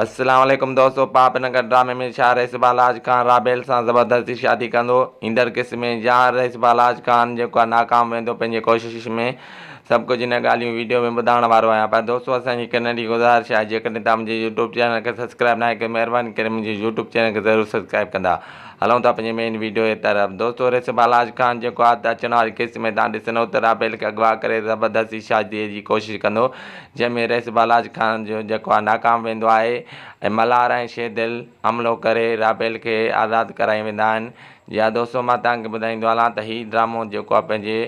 السلام عليڪم دوستو پاپ نگر ڊرامي ۾ ڇا رئيس بالاچ خان رابيل سان زبردستي شادي ڪندو ايندڙ قسط ۾ يا رئيس بالاچ خان جيڪو آهي ناڪام ويندو پنهنجي ڪوشش ۾ سڀ ڪجهه ان ڳالهيون ويڊيو ۾ ٻڌائڻ وارو آهيان پر دوستو اسان جي هڪ ننڍي گذارش آهي جيڪڏهن توهان منهنجي يوٽيوب چينل کي سبسڪرائب ناهي ڪيو مهرباني ڪري منهنجي يوٽيوب چينل کي ضرور سبسڪرائب ڪندا هلون ٿا پنهنجي مين ويڊيو جي طرف دوستو ريس بالاچ خان جيڪو آهي ته اچڻ واري قسط ۾ توهان ڏسندو ته رابيل کي اغوا ڪري زبردستي شادي جي ڪوشش ڪندو جنهن ۾ ريس بالاچ خان جو جيڪو آهي ناڪام ويندو آهي ۽ ملهار ۽ شيردل حملو ڪري رابيل کي آزاد ڪرائي ويندا آهن جي ها دوستو مان توهان کي ٻڌائيندو هلان ته هي ڊرامو جيڪو آهي پنهنجي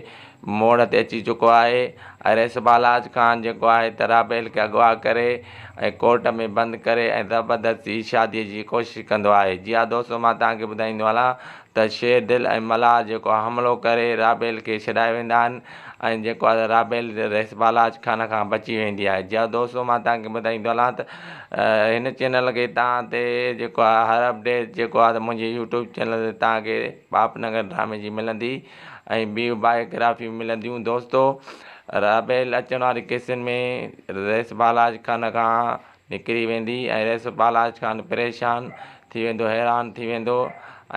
موڙ تي اچي چڪو آهي ۽ رئيس بالاچ خان جيڪو آهي ته رابيل کي اغوا ڪري ۽ ڪورٽ ۾ بند ڪري ۽ زبردستي شادي جي ڪوشش ڪندو آهي جي ها دوستو مان توهان کي ٻڌائيندو هلان ته شير دل ۽ ملاح جيڪو آهي حملو ڪري رابيل کي ڇڏائي ويندا آهن ۽ جيڪو آهي رابيل رئيس بالاچ خان کان بچي ويندي آهي جي ها دوستو مان توهان کي ٻڌائيندو هلان ته هن چينل کي توهان تي جيڪو آهي هر اپڊيٽ جيڪو آهي منهنجي يوٽيوب چينل تي توهان کي پاپ نگر ڊرامي جي ملندي ۽ ٻيون بايوگرافيون ملنديون دوستو رابيل اچڻ واري قسطن ۾ رئيس بالاچ خان کان نڪري ويندي ۽ رئيس بالاچ خان پريشان ٿي ويندو حيران ٿي ويندو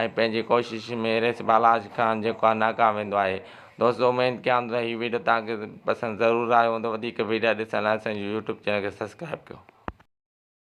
۽ پنهنجي ڪوشش ۾ رئيس بالاچ خان جيڪو آهي ناڪام ويندو آهي دوستو اميد ڪيان ٿو ته هي ويڊيو توهان کي پسند ضرور آيو هوندو وڌيڪ ويڊيا ڏسڻ لاء اسان جي يوٽيوب چينل کي سبسڪرائب ڪيو.